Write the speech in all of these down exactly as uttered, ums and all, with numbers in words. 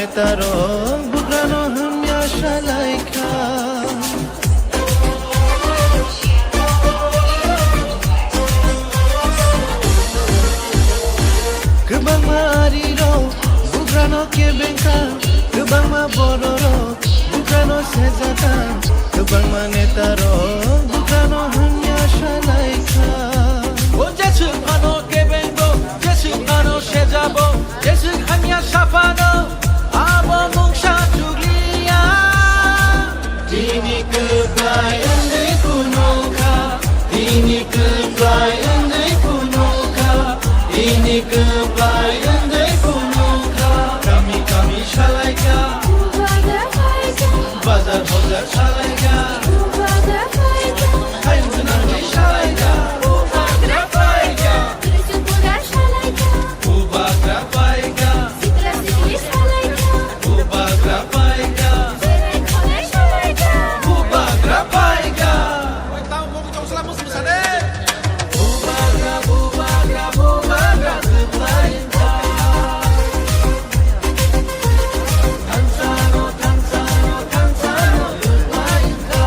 Taro bugrano hamya salaikha. Kwbangma arirok bugrano kebengkha, kwbangma bororok bugrano sejata, kwbangma netarok bugrano hamya salaikha. O jeswk phano kebengo, jeswk phano sejabo, jeswk hamya saphano, abo mungsa chukliya. Tini kwplai wngwi phunukha, tini kwplai wngwi phunukha, tini kwplai wngwi phunukha. Kami kami salaikha, bazar bazar salaikha, hayung gwnangwi salaikha. Bubagra paikha. Sikla sikli salaikha. Bubagra paikha. Berai thangnai salaikha. Bubagra paikha. Bubagra, bubagra, bubagra kwplaikha. Thansano, thansano, thansano kwplaikha.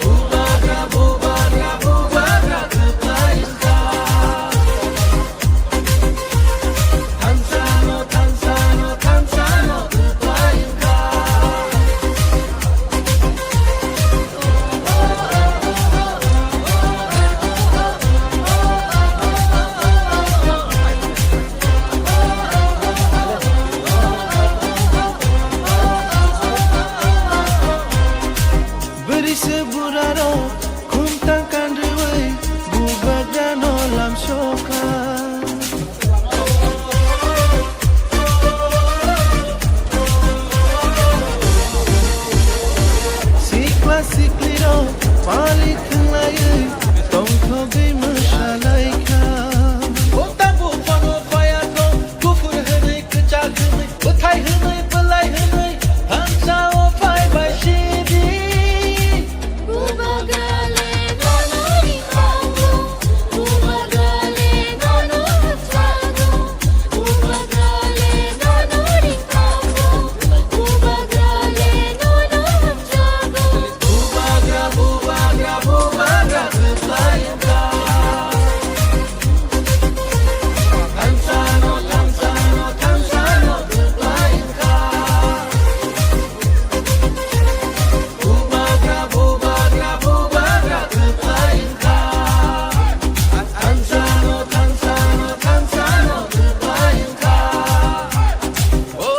Bubagra, bubagra, bubagra kwplaikha. Thansano, thansano, thansano kwplaikha. Bwrwi se burarok khumtang kandrwi bubagrano lamsokha. Sikla siklirok pali thwnglaiwi tongthogwi mwsalaikha. O tabuk bono phaiyakho, kuphur hwnwi, kwchak hwnwi, bwthai hwnwi, bwlai hwnwi, thansao phaibai sidi. Bubagrale nono ringkhango, bubagrale nono hapchago, bubagrale nono ringkhango, bubagrale nono hapchago. Bubagra, bubagra, bubagra kwplaikha. Thansano, thansano, thansano kwplaikha. Bubagra, bubagra, bubagra kwplaikha. Thansano, thansano, thansano kwplaikha. O,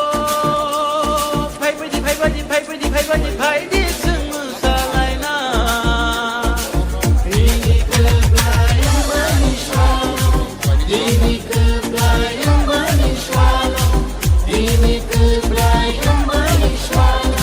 phaibaidi, phaibaidi, phaibaidi, phaibaidi, phaidi chwng mwsalaina. Bini kwplai wngmani swalo, bini kwplai wngmani swalo, bini kwplai wngmani swalo.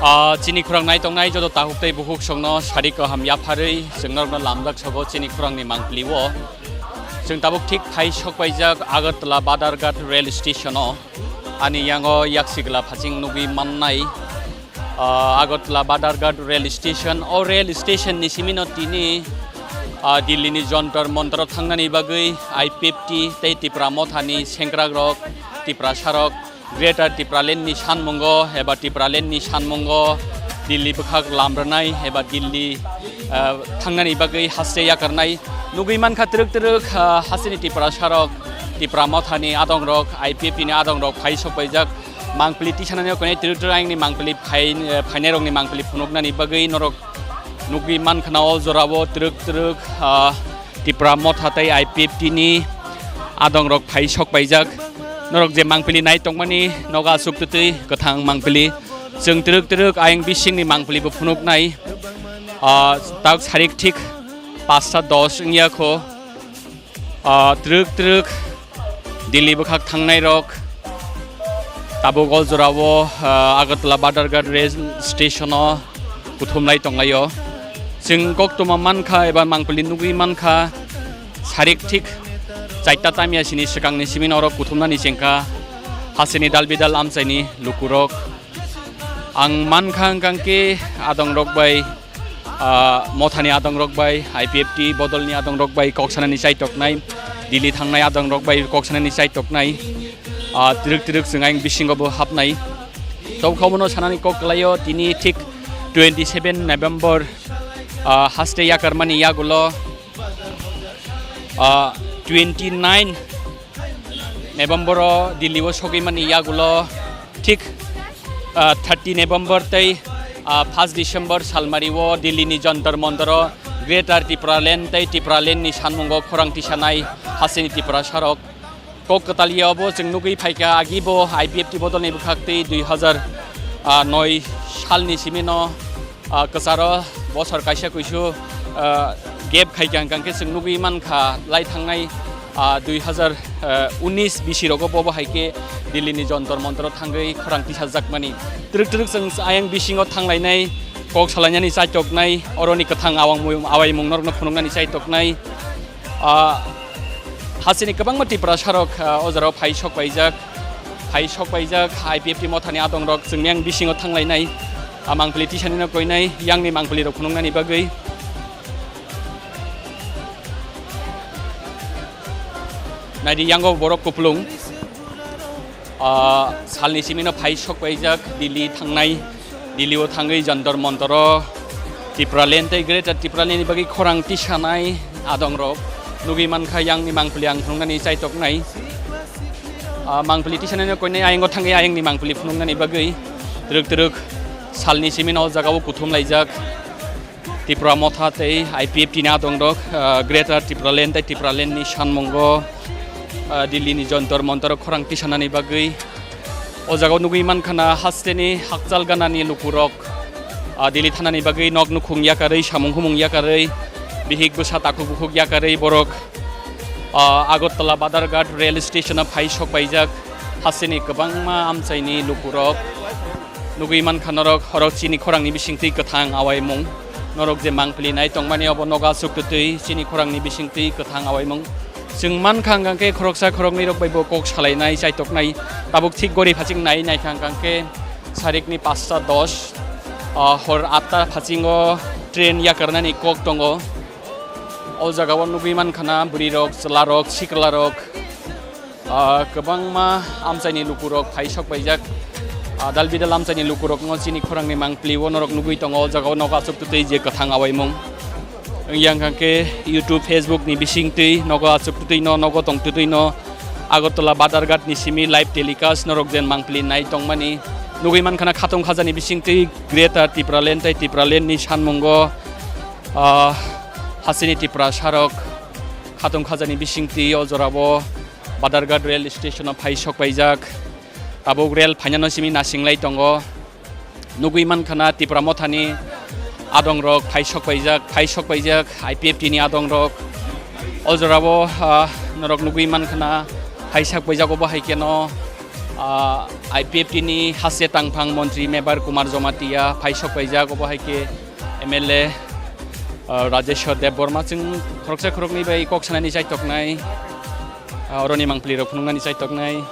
Ah, chini khorang nai tongnai joto takhuk tei bukhuk songno sari kaham yapharwi chwng norokno lamjak sogo chini khorangni mangpili-o. Chwng tabuk thik phai sokpaijak Agartala Badharghat rail station-o. Ani yango yaksigla phaching nugwi mannai, ah, Agartala Badharghat rail station. O rail station ni simino tini, ah, Delhi ni Jantar Mantar-o thangnani bagwi I P F T tei Tipra Mothani sengkrakrok, Tiprasarok, Greater Tipraland ni sanmungo eba Tipraland ni sanmungo Delhi bwkhak lamrwnai eba Delhi, ah, thangnani bagwi haste yakarnai. Nugwi mankha twrwk twrwk, ah, hasteni Tiprasarok, Tipra Mothani adongrok, I P F T ni adongrok phai sokpaijak. Mangpili tisanani o koinai twrwk twrwk ayangni mangpili phai-, eh, phainairokni mangpili phunuknani bagwi norok nugwi mankha na o jorao twrwk twrwk, ah, Tipra Motha tei I P F T ni adongrok phai sok paijak. Norok je mangpili nai tongmani nogo aswk twtwi kwthang mangpili. Chwng twrwk twrwk ayang bisingni mangpili bo phunuknai. Ah, tak sarik thik pasta dos wngya kho. Ah, twrwk twrwk Delhi bwkhak thangnai rok tabuk o jorao, ah, Agartala Badharghat rail station o kuthumlai tonglaio. Chwng koktwma mankha eba mangpili nugwi mankha, sarik thik chaita tamya sini swkangni simi norok kuthumnani chengkha hasteni dal bidal amchaini lukurok. Ang mankha hwnkha khe adongrok bai, ah, Mothani adongrok bai, I P F T bodolni adongrok bai kok sanani chaitoknai, Delhi thangnai adongrok bai kok sanani chaitoknai, ah, twrwk twrwk chwng ayang bisingo bo hapnai. Tobokhe omono sanani kok kwlaio, tini thik twenty seven November, ah, haste yakarmani yagulo, ah, twenty nine November o Delhi o sogwi mani yagulo thik, ah, thirty November tei, ah, first December salmari o Delhi ni Jantar Mantar o Greater Tipraland tei Tipraland ni sanmungo khorang tisanai hasteni Tiprasa rok kok kwtal ya obo chwng nugwi phaikha. Agi bo I P F T bodol ni bwkhak tei dui hazar noi salni simi no ah, kwcharo bosor kaisa kuisu, ah, gap khaikha hwnkha khe chwng nugwi mankha lai thangnai, ah, dui hazar unis bisi rogo bobo hai khe Delhi ni Jantar Mantar o thangwi khorang tisajakmani. Twrwk twrwk chwng ayang bisingo thanglainai, kok salainani chaitoknai, oroni kwthang awangmung-, awaimung norokno phunuknani chaitoknai. Ah, hasteni kwbangma Tiprasa rok, ah, o jorao phai sok paijak, phai sok paijak, I P F T Mothani adongrok chwngni yang bisingo thanglainai, ah, mangpili tisanino koinai, yangni mangpili rok phunuknani bagwi. Naidi yango borok kupulung. Ah, salni simino phai sok paijak Delhi thangnai, Delhi o thangwi Jantar Mantar o Tipraland tei Greater Tipraland ni bagwi khorang tisanai adongrok nugwi mankha, yangni mangpili ang phunuknani chaitoknai. Ah, mangpili tisanai no koinai ayang o thangwi ayangni mangpili phunuknani bagwi twrwk twrwk salni simino o jaga o kuthum laijak. Tipra Motha tei I P F T ni adongrok, ah, Greater Tipraland tei Tipraland ni sanmungo, ah, Delhi ni Jantar Mantar o khorang tisanani bagwi. O jaga o nugwi mankha na hasteni hakchal ganani lukurok, ah, Delhi thanani bagwi nok nukhung yakarwi, samung humung yakarwi, bihik bwsa takhuk bukhuk yakarwi borok, ah, Agartala Badharghat rail station o phai sok paijak hasteni kwbangma amchaini lukurok. Nugwi mankha norok, horok chini khorangni bisingtwi kwthang awaimung. Norok je mangpili nai tongmani obo nogo aswk twtwi chini khorangni bisingtwi kwthang awaimung. Chwng mankha hwnkha khe khoroksa khoroknwi rok bai bo kok salainai, chaitoknai. Tabuk thik gori phaching nai naikha hwnkha khe sarikni pasta dos, ah, hor atta phasingo train yakarnani kok tongo. O jaga o nugwi mankha na bwrwi rok, chwla rok, sikla rok. Ah, kwbangma amchaini lukurok phai sok paijak. Ah, dal bidal amchaini lukurokno chini khorangni mangpili o norok nugwi tongo, o jaga o nogo aswk twtwi je kwthang awaimung. Wngya hwnkha khe YouTube, Facebook ni bisingtwi nogo aswk twtwi no, nogo tong twtwi no Agartala Badharghat ni simi live telecast norok jen mangpili nai tongmani nugwi mankha na khatung khajani bisingtwi Greater Tipraland tei Tipraland ni sanmungo, ah, hasteni Tiprasa rok khatung khajani bisingtwi o jorao Badharghat rail station o phai sok paijak. Tabuk rail phainano simi nasinglai tongo. Nugwi mankha na Tipra Mothani adongrok phai sok paijak, phai sok paijak I P F T ni adongrok. O jorao, ah, norok nugwi mankha na phai sok paijak obo hai kheno, ah, I P F T ni haste tangphang montri Mebar Kumar Jamatia phai sok paijak obo hai khe M L A, ah, Rajeshwar Debbarma chwng khoroksa khoroknwi bai kok sanani chaitoknai, ah, oroni mangpili rok phunuknani chaitoknai.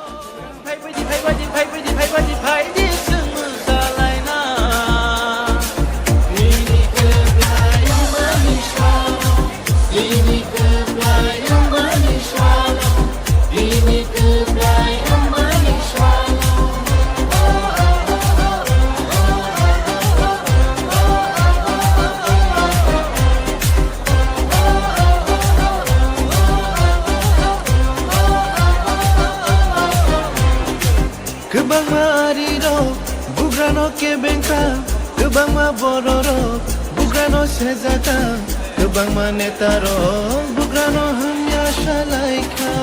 Kwbangma arirok bugrano kebengkha, kwbangma bororok bugrano sejaka, kwbangma netarok bugrano hamya salaikha.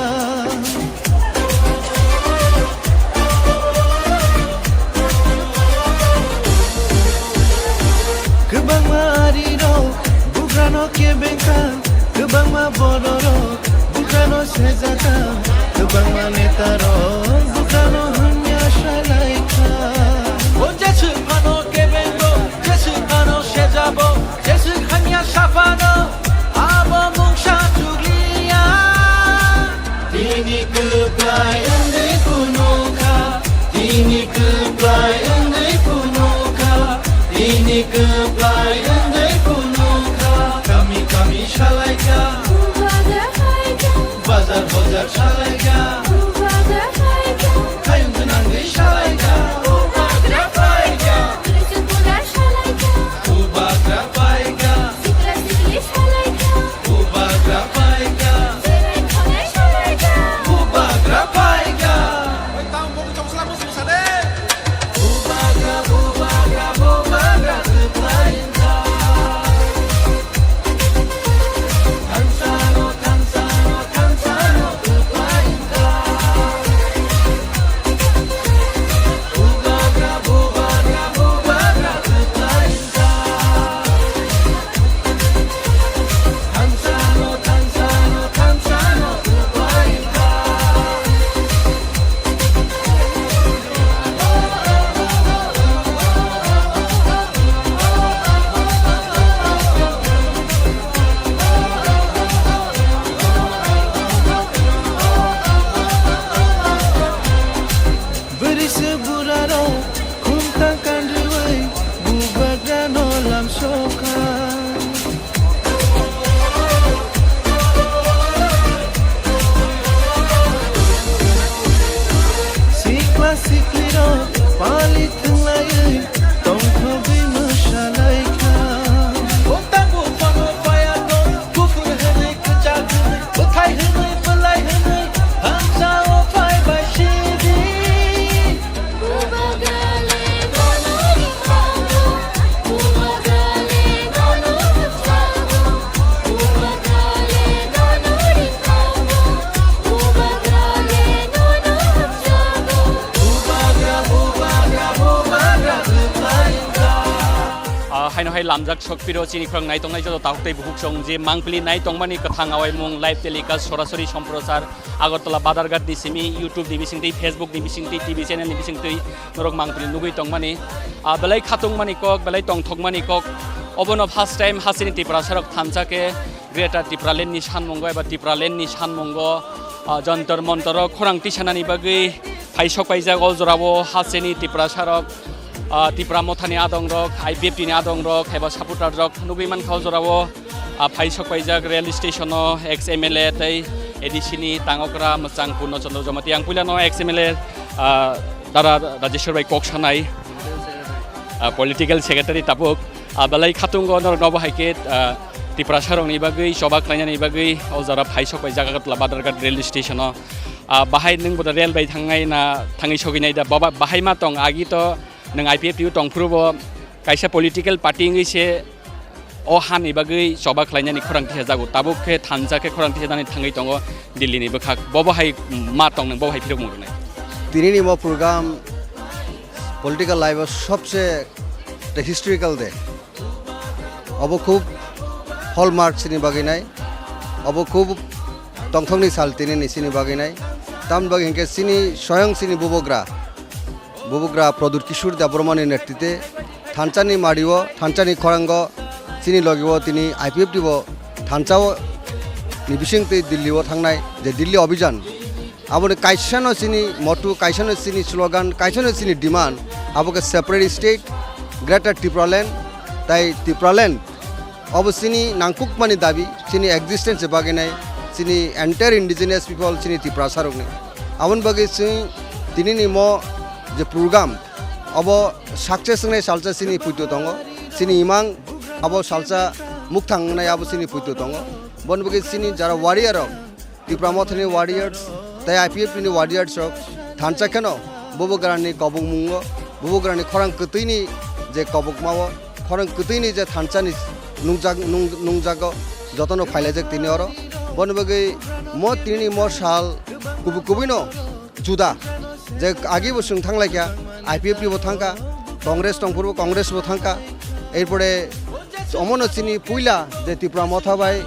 Kwbangma arirok bugrano kebengkha, kwbangma bororok bugrano sejaka, kwbangma netarok bugrano hamya salaikha. O jeswk phano kebengo, jeswk phano sejabo, jeswk hamya saphano, abo mungsa chukliya. Tini kwplai wngwi phunukha, tini kwplai wngwi phunukha, tini kwplai wngwi phunukha. Kami kami salaikha, bazar bazar salaikha, hayung gwnangwi salaikha. Bubagra paikha. Sikla sikli salaikha. Bubagra paikha. Sibai thonai salaikha. Bubagra paikha. Bubagra, bubagra, bubagra, bubagra. Bwrwi se burarok khumta kanrwi bubagrano lamsokha. Sikla siklirok pali thwnglaiwi tongthogwi mwsalaikha. Bwthai hwnwi bwlai hwnwi hamsa o phai bai sidi. Ah, haino hai lamjak sokphiro chini khorang naitongnai joto takhuk tei bukhuk song je mangpili naitongmani kwthang awaimung live telecast sorasori somprosar Agartala Badharghat ni simi YouTube ni bisingtwi, Facebook ni bisingtwi, T V channel ni bisingtwi norok mangpili nugwi tongmani. Ah, belai khatungmani kok, belai tongthokmani kok. Obono first time hasteni Tiprasarok thansa khe Greater Tipraland ni sanmungo eba Tipraland ni sanmungo, ah, Jantar Mantar o khorang tisanani bagwi phai sokpaijak o jorao hasteni Tiprasarok, ah, Tipra Mothani adongrok, I P F T ni adongrok, haiba supporter rok nugwi mankha o jorao, ah, phai sokpaijak rail station o ex M L A tei A D C ni tangokra mwchang Purno Chandra Jamatia. Ang puilano ex M L A, ah, Dara Rajeshwar bai kok sanai, ah, political secretary tabuk. Ah, belai khatungo norokno bo hai khe, ah, Tiprasarokni bagwi, choba khlainani bagwi o jora phai sokpaijak Agartala Badharghat rail station o. Ah, bahai nwng bo da rail bai thangnai na thangwi sogwi nai da? Baba, bahai ma tong, agi to nwng I P F T o tongphuru bo kaisa political party wngwi se o hani bagwi choba khlainani khorang tisajago. Tabuk khe thansa khe khorang tisanani thangwi tongo Delhi ni bwkhak. Bobo hai ma tong nwng, bobo hai phirokmung rwnai. Tini ni mo program political life o sobse the historical day. Obo khub hallmark chini bagwi nai. Obo khub tongthokni sal tini ni chini bagwi nai. Tamni bagwi hinkhe chini soyang chini bubagra, bubagra Pradyut Kishore Debbarma ni netrite thansa ni mario, thansa ni khorango chini logi o tini I P F T bo thansa o ni bising twi Delhi o thangnai je Delhi Abhijan. Aboni kaisano chini motto, kaisano chini slogan, kaisano chini demand, abo khe separate state, Greater Tipraland, tai Tipraland. Obo chini nangkukmani dabi, chini existence bagwi nai, chini entire indigenous people, chini Tiprasarokni. Aboni bagwi chini tini ni mo je program, obo success wngnai salsa chini puito tongo, chini imang abo salsa mukthang wngnai abo chini puito tongo. Boni bagwi chini jara warrior rok, Tipra Mothani warriors, tei I P F T ni warriors rok thansa kheno Bubagrani kobongmungo, Bubagrani khorang kwtwini je kobokmao, khorang kwtwini je thansani nungjak-, nung-, nungjago, jotono phailaijak tini oro. Boni bagwi mo tini mo sal kubu-, kubuino juda. Je agi bo chwng thanglaikha, I P F T bo thangkha, Congress tongphuru Congress bo thangkha. Erpore omono chini puila je Tipra Motha bai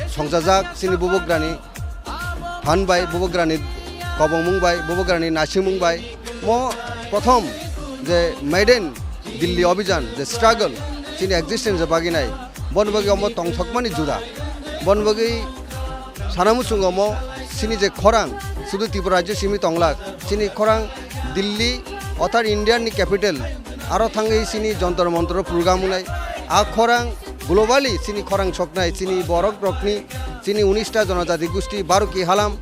songchajak chini Bubagrani phan bai, Bubagrani kobongmung bai, Bubagrani naisingmung bai. Mo prothom je maiden Delhi Abhijan je struggle chini existence bagwi nai, boni bagwi omo tongthokmani juda. Boni bagwi sana muchungo omo chini je khorang sudu Tripura rajyo simi tonglak, chini khorang Delhi othar India ni capital aro thangwi chini Jantar Mantar program wngnai. A khorang globally chini khorang soknai, chini borok rokni, chini unista jonojati gusti Baruki halam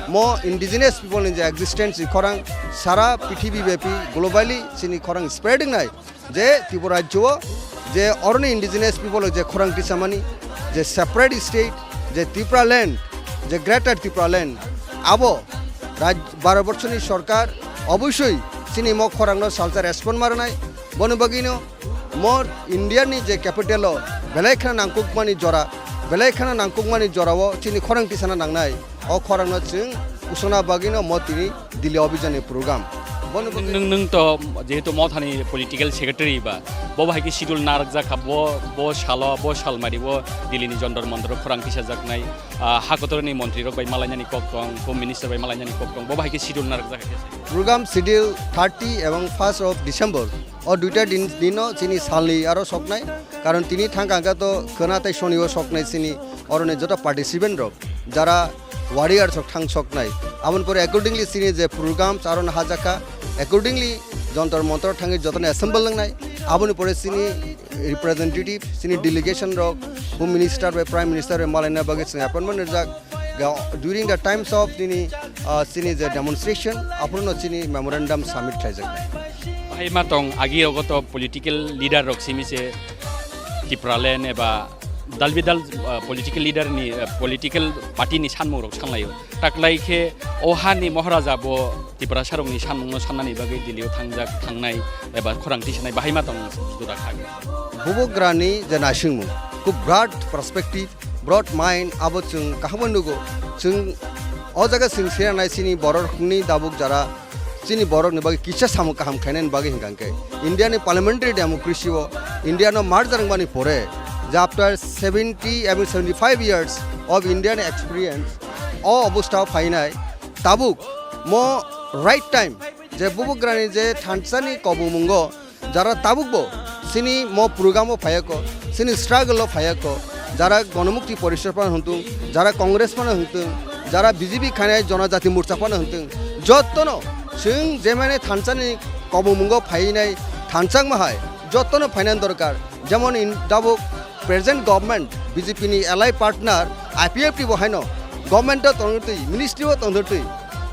mo indigenous people ni je existence ni khorang sara prithibi bepi globally chini khorang spread wngnai. Je Tripura rajyo o je oroni indigenous people je khorang tisamani, je separate state, je Tripura land, je greater Tripura land, abo raj-, Bharat borshoni sorkar obosoi chini mo khorangno salsa respond ma rwnai. Boni bagwino mo India ni je capital o belai kheno nangkukmani jora, belai kheno nangkukmani jorao chini khorang tisana nangnai. O khorangno chwng kusuna bagwino mo tini Delhi Abhijan ni program. Bono Nwng, nwng, nwng to jehetu Mothani political secretary ba, bo bahai khe schedule narwkjak kha, bo, bo salo, bo salmari bo Delhi ni Jantar Mantar o khorang tisajaknai, ah, ha kotorni montri rok bai malainani kok tong, home minister bai malainani kok tong, bo bahai khe schedule narwkjak kha. Program schedule thirty ebong first of December, o duita din, dino chini salni aro soknai, karon tini thangka hwnkha to khwna tei soni o soknai chini oroni joto participant rok, jara warriors rok thang soknai. Aboni pore accordingly chini je programs aro no hajakha, accordingly Jantar Mantar thangwi jotono assemble wngnai. Aboni pore chini representative, chini delegation rok, Home Minister bai Prime Minister bai malaina bagwi chwng appointment rijak. Ga-, during the times of chini, ah, chini je demonstration, aphuru no chini memorandum submit khlaijaknai. Bahai ma tong agi rogo to political leader rok simi se Tipraland eba dal bidal, ah, political leader ni, ah, political party ni sanmung rok sanglai o. Taklai khe o hani Maharaja bo Tiprasa rok ni sanmung no sannani bagwi Delhi o thangjak thangnai eba khorang tisanai bahai ma tong juda kha. Bubagrani je naisingmung, khub broad perspective, broad mind abo chwng kaham nugo. Chwng o jaga chwng seranai chini borok ni dabuk jara chini borok ni bagwi kisa samung kaham khainani bagwi hwnkha hwnkhe India ni parliamentary democracy o India no merger wngmani pore je after seventy ebong seventy five years of Indian experience o obostha o phainai tabuk mo right time je Bubagrani je thansani kobongmungo jara tabukbo chini mo program o phaiya kho, chini struggle o phaiya kho, jara Ganamukti Porishad phano hwntung, jara Congress phano hwntung, jara B J P khainai Jonojati Morcha phano hwntung, jottono chwng jemani thansani kobongmungo phainai thanchakma hai jottono phainani dorkar. Jemon in dabuk present government B J P ni ally partner I P F T bo haino government o tongtwi, ministry o tongtwi,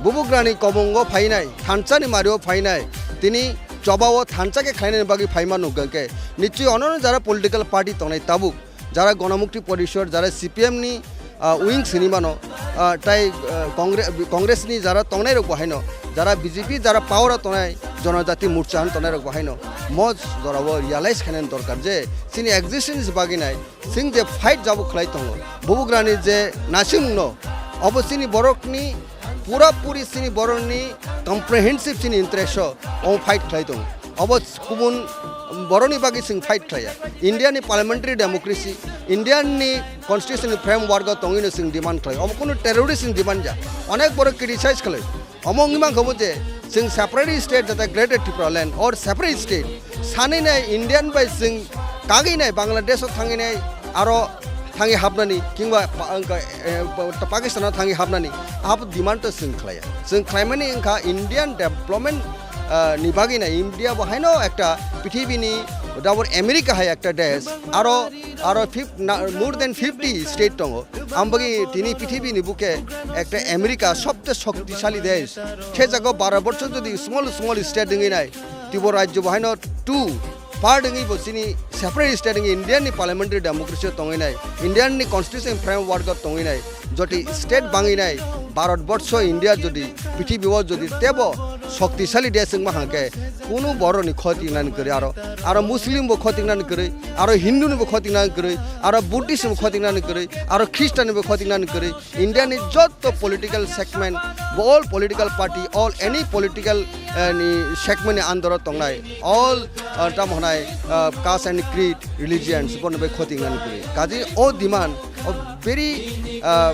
Bubagrani kobongo phainai, thanchani mario phainai, tini chobao thansa khe khlainani bagwi phaima nukgwng khe, nichwi onono jara political party tongnai tabuk, jara Ganamukti Porishad, jara C P M ni, ah, wing sini mano, ah, tai, ah, Congre-, Congress ni jara tongnai rok bo haino, jara B J P, jara power o tongnai, Jonojati Morcha hwn tongnai rok bo haino, mo jorao realize khainani dorkar je chini existence bagwi nai, chwng je fight jabo khlai tongo, Bubagrani je naisingmungno, obo chini borokni pura puri chini borokni comprehensive chini interest o omo fight khlai tongo. Obo kubun borokni bagwi chwng fight khlaiya. India ni parliamentary democracy, India ni constitution ni framework o tongwino chwng demand khlai. Omo kunu terrorist ni demand ya. Onek borok criticize khlai. Omo wngwi mankha bo je chwng separate state jata Greater Tripura Land or separate state sanwi nai Indian bai chwng kagwi nai Bangladesh o thangwi nai aro thangwi hapnani kingba pa-, wngkha, eh, pa-, Pakistan o thangwi hapnani abo demand to chwng khlaiya. Chwng khlaimani wngkha Indian development, ah, ni bagwi nai India bo haino ekta prithibini dabur America hai ekta desh aro, aro fif-, na-, more than fifty state tongo. Ambagwi tini prithibi ni buke ekta America sobte shoktisali desh. Thejago Bharat borsho jodi small small state wngwi nai, Tripura rajyo bo haino two part wngwi bo chini separate state wngwi Indian ni parliamentary democracy o tongwi nai, Indian ni constitution framework o tongwi nai. jodi state bangwi nai Bharat borsho India jodi prithibi o jodi tebo shoktisali desh wngma hangkhe kunu borok ni khoti nani kwrwi aro, aro Muslim bo khoti nani kwrwi, aro Hindu ni bo khoti nani kwrwi, aro Buddhist ni bo khoti nani kwrwi, aro Christian ni bo khoti nani kwrwi, India ni jotto political segment, all political party, all any political, eh, ni segment ni under o tongnai, all, eh, tamo hwnai, eh, caste and creed, religions, bono bai khoti wngna nukli. Kaji o demand, o very, eh,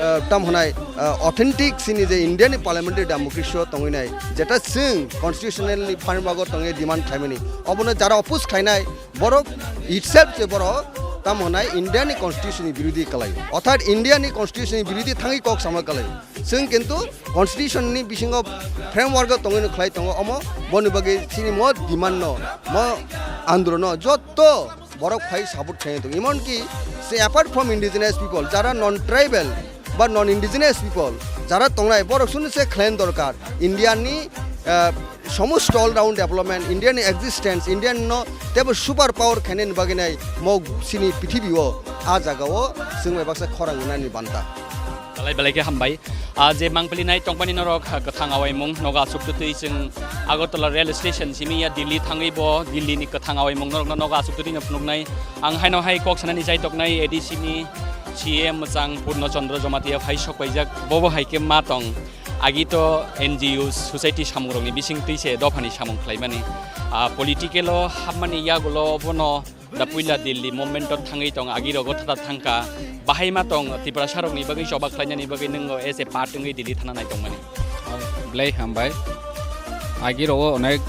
eh, tamo hwnai, eh, authentic sini je India ni parliamentary democracy o tongwi nai, jeta chwng constitutional ni framework o tongwi demand khlaimani, obono jara oppose khlainai, borok itself se borok tamo hwnai India ni constitution ni birodhi kalai. Orthat India ni constitution ni birodhi thangwi kok sama kalai. Chwng kintu constitution ni bisingo framework o tongwi no khlai tongo omo boni bagwi chini mo demand no, mo andolon no jotto borok phai support khlai tongo. Emon ki se apart from indigenous people, jara non tribal, ba non indigenous people jara tongnai, borok sunu se khlaina dorkar. India ni, eh, somosto all round development, India ni existence, India no tebo super power khainani bagwi nai mo sini prithibi o, a jaga o chwng bai baksa khorang nani banta. Belai belai khe hambai. Ah, je mangpili nai tongmani norok, ah, kwthang awaimung nogo aswk twtwi chwng Agartala rail station simi ya Delhi thangwi bo Delhi ni kwthang awaimung norok no nogo aswk twtwi no phunuknai. Ang haino hai kok sanani chai toknai A D C ni C M mwchang Purno Chandra Jamatia phai sok paijak, bobo hai khe ma tong. Agi to N G O society samung rokni bising twi se dophani samung khlaimani. Ah, political o hapmani yagulo bono da puila Delhi movement o thangwi tong, agi rogo thata thangkha. Bahai ma tong Tiprasa rokni bagwi choba khlainani bagwi nwngo as a part wngwi Delhi thana nai tongmani. Belai hambai. Agi rogo onek,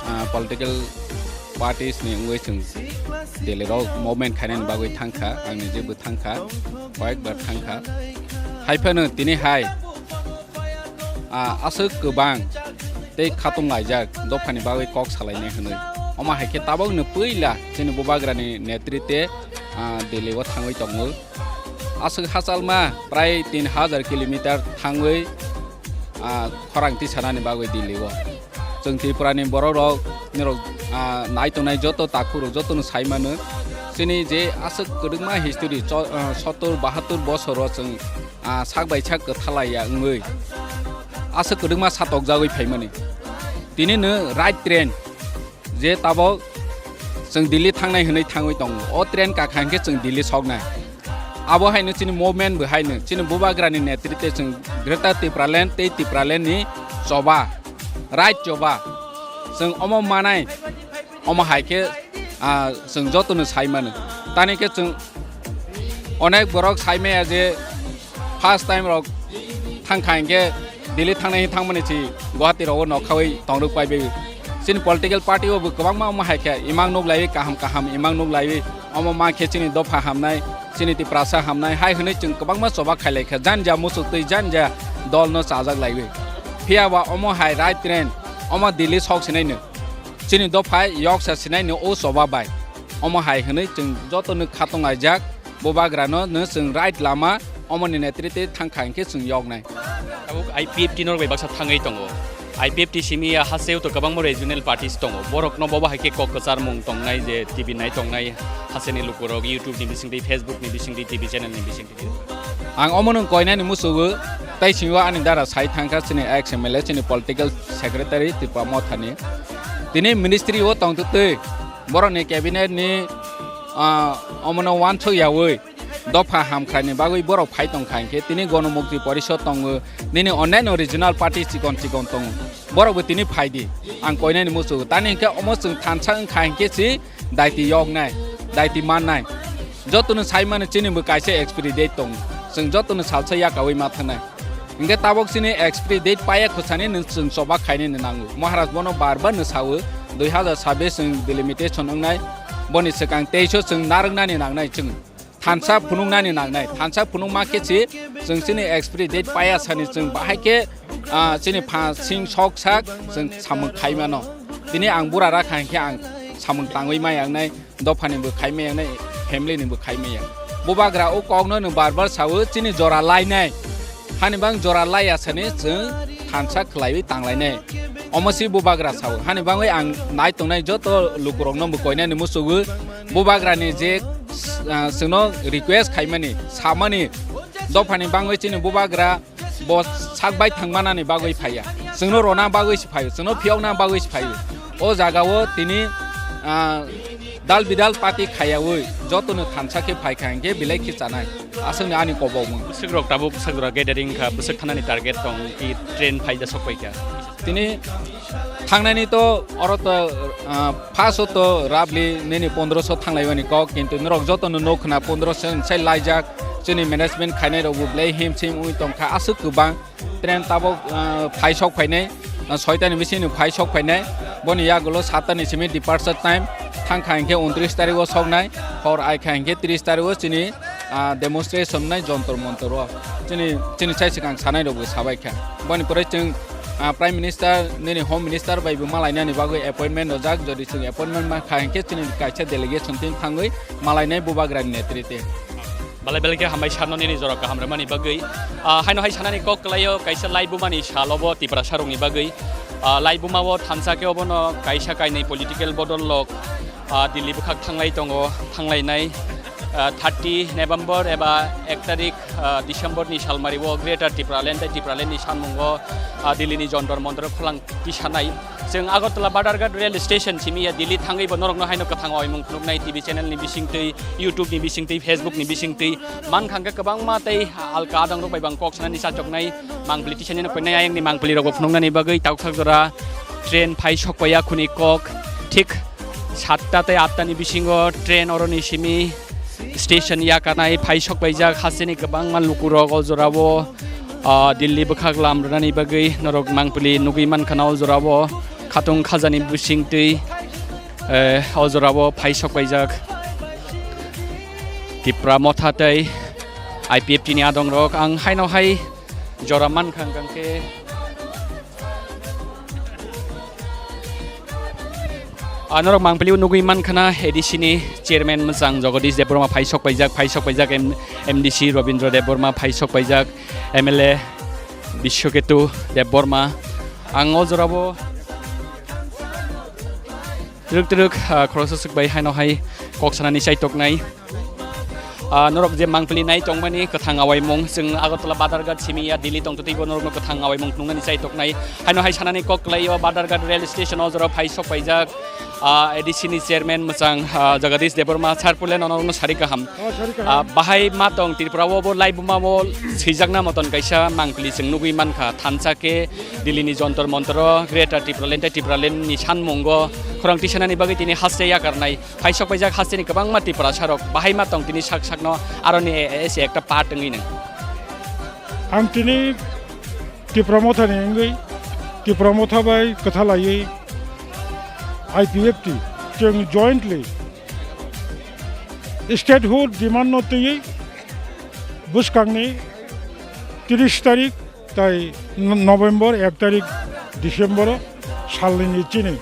ah, political parties ni wngwi chwng Delhi rok movement khainani bagwi thangkha, ang nijebo thangkha, koyekbar thangkha. Haiphano tini hai, ah, aswk kwbang tei khatung laijak dophani bagwi kok salainai hwnwi. Omo hai khe tabokno puila chini Bubagrani netrite, ah, Delhi o thangwi tongo. Aswk hachalma prai tin hajar kilometer thangwi, ah, khorang tisanani bagwi Delhi o. Chwng Tripura ni borok rok, nirok, ah, nai tongnai joto takhuk rok joto no sai mano. Chini je aswk kwdwkma history, cho-, ah, sottor bahattor bosor o chwng, ah, sak bai sak kwthalai ya wngwi aswk kwdwkma satokjagwi phaimani. Tini no right train, je tabok chwng Delhi thangnai hwnwi thangwi tongo. O train kakha hwnkhe chwng Delhi soknai. Abo haino chini movement bo haino chini Bubagrani netrite chwng Greater Tipraland tei Tipraland ni choba, right choba. Chwng omo manai, omo hai khe, ah, chwng jotono sai mano. Tani khe chwng onek borok sai maya je first time rok thangkha hinkhe Delhi thangnai thangmani si Guwahati rogo nokhawi tongrok paibai. Chini political party o bo kwbangma omo hai khe imang nuklaiwi kaham kaham imang nuklaiwi omo ma khe chini dopha hamnai, chini Tiprasa hamnai hai hwnwi chwng kwbangma choba khailai kha janja muchuk twi janja dol no chajak laiwi. Phiya ba omo hai right train omo Delhi sok sinai no. Chini dopha yoksa sinai no o choba bai. Omo hai hwnwi chwng joto no khatung laijak. Bubagrano no chwng right lama omoni netrite thangkha hinkhe chwng yoknai. Tabuk I P F T norok bai baksa thangwi tongo. I P F T simi ya hasteo to kwbangma regional parties tongo. Borokno bobo hai khe kok kwcharmung tongnai je T V nai tongnai hasteni lukurok YouTube ni bisingtwi, Facebook ni bisingtwi, T V channel ni bisingtwi. Ang omono koinani musugo tei singo ani dara sai thangkha chini ex M L A, chini political secretary Tipra Mothani. Tini ministry o tongtwtwi borokni cabinet ni, ah, omono wansuk yaui dopha hamkrai ni bagwi borok phai tongkha hinkhe tini Gonomukti Porishod tongo, nini onnaino regional party chikon chikon tongo, borokbo tini phai di, ang koinani muchungo. Tani hinkhe omo chwng thansa wngkha hinkhe si daiti yoknai, daiti mannai. Jotono sai mano chini bo kaisa expiry date tongo, chwng jotono salsa yakaui ma thangnai. Hinkhe tabok chini expiry date paiya khosani nwng chwng choba khainani nango. Maharaj bono bar bar no sao, dui hazar sabbish chwng delimitation wngnai, boni swkang teiso chwng narwknani nangnai chwng. Thansa phunuknani nangnai, thansa phunukma khe si chwng chini expiry date paiya sani chwng bahai khe, ah, chini pha sing sok sak chwng samung khai mano. Tini ang bura rakha hinkhe ang samung tangwi maya wngnai, dophani bo khai maya wngnai, family ni bo khai maya. Bubagra o kokno nwng bar bar sao chini jora lainai. Hani bang jora laiya sani chwng thansa khwlaiwi tanglainai. Omo si Bubagra sao. Hani bangwi ang nai tongnai joto lukurokno bo koinani musugo. Bubagrani je, ah, chwngno request khaimani, samani, Dophani bangwi chini bubagra bo sak bai thang manani bagwi phaiya. Chwngno rona bagwi se phaio, chwngno phiyokna bagwi se phaio. O jagao tini, ah, dal bidal party khayawi jotono thansa khe phaikha hinkhe belai khe chanai. Aswkni ani kobokmung. Bwswk rok tabuk bwswk jora gathering kha, bwswk thanani target tong ki train phaida sok paikha. Tini thangnani to oro to, ah, first o to roughly nini pondroso thanglaiwani kok, kintu norok jotono nuk khna pondroso sai laijak, chini management khainai rok bo belai him sim wi tongkha aswk kwbang. Train tabuk, ah, phai sok phainai, ah, soitani bisingni phai sok phainai. Boni yagulo sattani simi departure time. Thangkha hinkhe untris tarikh o soknai, hor aikha hinkhe tris tarikh o chini, ah, demonstration nai Jontor Montor o. Chini, chini sai swkang sanai rokbo sabaikha. Boni pore chwng, ah, Prime Minister, nini Home Minister bai bo malainani bagwi appointment rojak. Jodi chwng appointment mankha hinkhe chini kaisa delegation team thangwi malainai bubagrani netrite. Belai belai khe hambai sarno nini jora kaham rwmani bagwi. Ah, haino hai sanani kok kwlaio kaisa laibumani sal obo Tiprasa rokni bagwi. Ah, laibuma o thansa khe obono kaisa kainwi political bodol rok, ah, Delhi bwkhak thanglai tongo, thanglainai, ah, thirty November eba ek tarik, ah, December ni salmari o Greater Tipraland tei Tipraland ni sanmung o, ah, Delhi ni Jontor Montor o kholang tisanai. Chwng Agartala Badharghat rail station simi ya Delhi thangwi bo norokno haino kwthang oimung phunuknai T V channel ni bisingtwi, YouTube ni bisingtwi, Facebook ni bisingtwi. Mankha hwnkhe kwbangma tei alka adang rok bai bang kok sanani chachoknai mangpili tisanino koinai ayangni mangpili rokbo phunuknani bagwi takhuk jora train phai sokpaiya khuni kok thik satta tei atta ni bisingo train oroni simi station yakanai phai sokpaijak hasteni kwbangma lukurok o jorao, ah, Delhi bwkhak lam rwnani bagwi norok mangpili nugwi mankha na o jorao khatung khajani bisingtwi, eh, o jorao phai sokpaijak Tipra Motha tei I P F T ni adongrok. Ang haino hai jora mankha hwnkhe Ah, norok mangpili nugwi mankha na A D C ni chairman mwchang Jagadish Debbarma phai sokpaijak, phai sokpaijak M-, M D C Robindra Debbarma phai sokpaijak, M L A Biswaketu Debbarma. Ang o jorabo twrwk twrwk, ah, khoroksa swk bai haino hai kok sanani chaitoknai. Ah, norok je mangpili nai tongmani kwthang awaimung, chwng Agartala Badharghat simi ya Delhi tongtwtwi bo norokno kwthang awaimung phunuknani chaitoknai. Haino hai sanani kok kwlaio Badharghat rail station o jorao phai sokpaijak, ah, A D C ni chairman mwchang, ah, Jagadish Debbarma sir puileno norokno sari kaham. Oh, sari kaham. Ah, bahai ma tong Tripura o bo laibuma o swijakna moton kaisa mangpili chwng nugwi mankha. Thansa khe Delhi ni Jontor Montor o Greater Tipraland tei Tipraland ni sanmungo khorang tisanani bagwi tini haste yakarnai. Phai sokpaijak hasteni kwbangma Tiprasa rok bahai ma tong tini sak sakno aroni ese ekta part wngwi nang. Ang tini Tipra Mothani wngwi Tipra Motha bai kwthalaiwi I P F T chwng jointly statehood demand no twiwi bwskangni tris tarik tai no-, November ek tarik December o salnini chini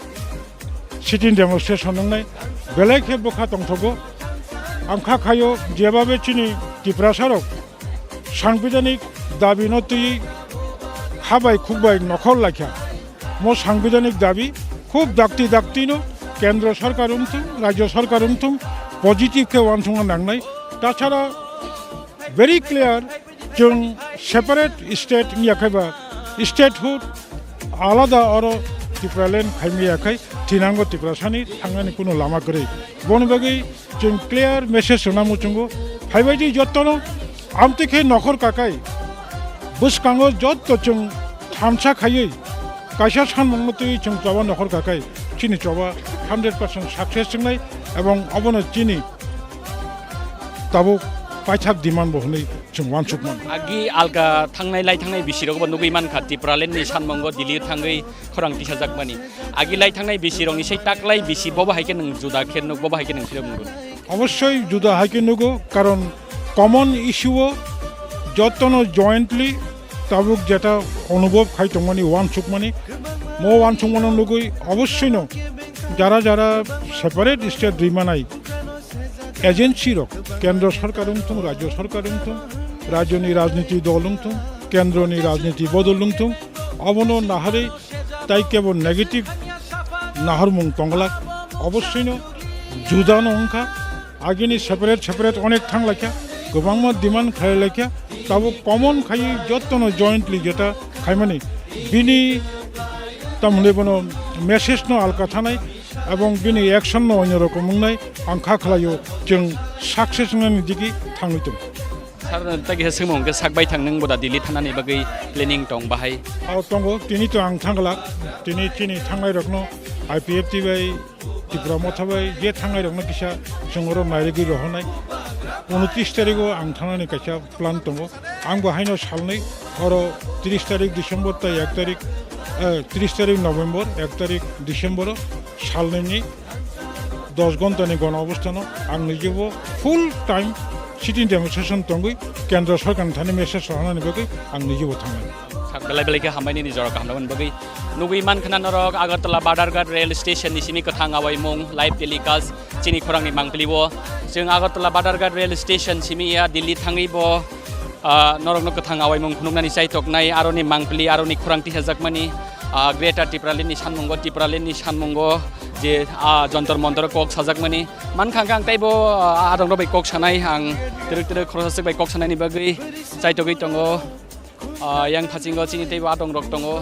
sitting demonstration wngnai belai khe bwkha tongthogo. Ang kha khaio jebabe chini Tiprasa rok sangbidhanik dabi no twiwi kha bai khuk bai nokhor laikha. Mo sangbidhanik dabi khub dakti dakti no kendro sarkar wngthung, rajyo sarkar wngthung, positive khe uansukna nangnai. Tachara very clear, chwng separate state wngya khe ba statehood alada oro Tipraland khaimaya khai thinango Tiprasani thangnani kuno lama kwrwi. Boni bagwi chwng clear message rwna muchungo, phaibaidi jottono amtwi khe nokhor kakai bwskango jotto chwng thansa khaiwi kaisa sanmungno twiwi chwng choba nokhor kakai chini choba hundred percent success wngnai ebong obono chini tabuk paithak demand bo hwnwi chwng uansukmano. Agi alga thangnai lai thangnai bisirokbo nugwi mankha Tipralandni sanmungo Delhi thangwi khorang tisajakmani. Agi lai thangnai bisirokni sei taklai bisi bobo hai khe nwng juda khe nuk, bobo hai khe nwng philok nukgo. Obossoi juda hai khe nugo, karon common issue o jottono jointly tabuk jeta onubhob khai tongmani, uansukmani, mo uansukmano nugwi obossoino jara jara separate state rimanai agency rok, kendro sarkar wngthung, rajyo sarkar wngthung, rajyoni rajniti dol wngthung, kendroni rajniti bodol wngthung, obono naharwi tai kebo negative naharmung tongglak, obossoino judano wngkha. Agini separate separate onek thanglaikha, kwbangma demand khlailaikha, Tabuk common khai jottono jointly jeta khaimani bini tamni bono message no alka thanai ebong bini action no onyo rokom wngnai ang kha khlaio chwng success wngnani digi thangwi tong. Sir, tagi ha swngmung ke sak bai thang nung boda Delhi thanani bagwi planning tong bahai? Ao tongo, tini to ang thangla, tini chini thangnai rokno I P F T bai Tipra Motha bai je thangnai rokno kisa chwng oro nairigwi rohornai. Unotris tarigo ang thangnani kaisa plan tongo. Ang bo haino salnwi oro tris tarik December tai ek tarik, eh, tris tarik November, ek tarik December o salnwini dos ghontani gono obostano ang nijebo full time sitting demonstration tongwi kendra sorkarni thani message rohornani bagwi ang nijebo thangnai. Sak belai belai khe hambai nini jora kaham nabani bagwi. Nugwi mankha na norok Agartala Badharghat rail station ni simi kwthang awaimung live telecast chini khorangni mangpili o. Chwng Agartala Badharghat rail station simi ya Delhi thangwi bo, ah, norokno kwthang awaimung phunuknani chaitoknai aroni mangpili aroni khorang tisajakmani, ah, Greater Tipraland ni sanmungo, Tipraland ni sanmungo je, ah, Jantar Mantar kok sajakmani. Mankha ang teibo, ah, adongrok bai kok sanai ang twrwk twrwk khoroksa swk bai kok sanaini bagwi chaitogwi tongo. Ah, yang phasingo chini teibo adongrok tongo.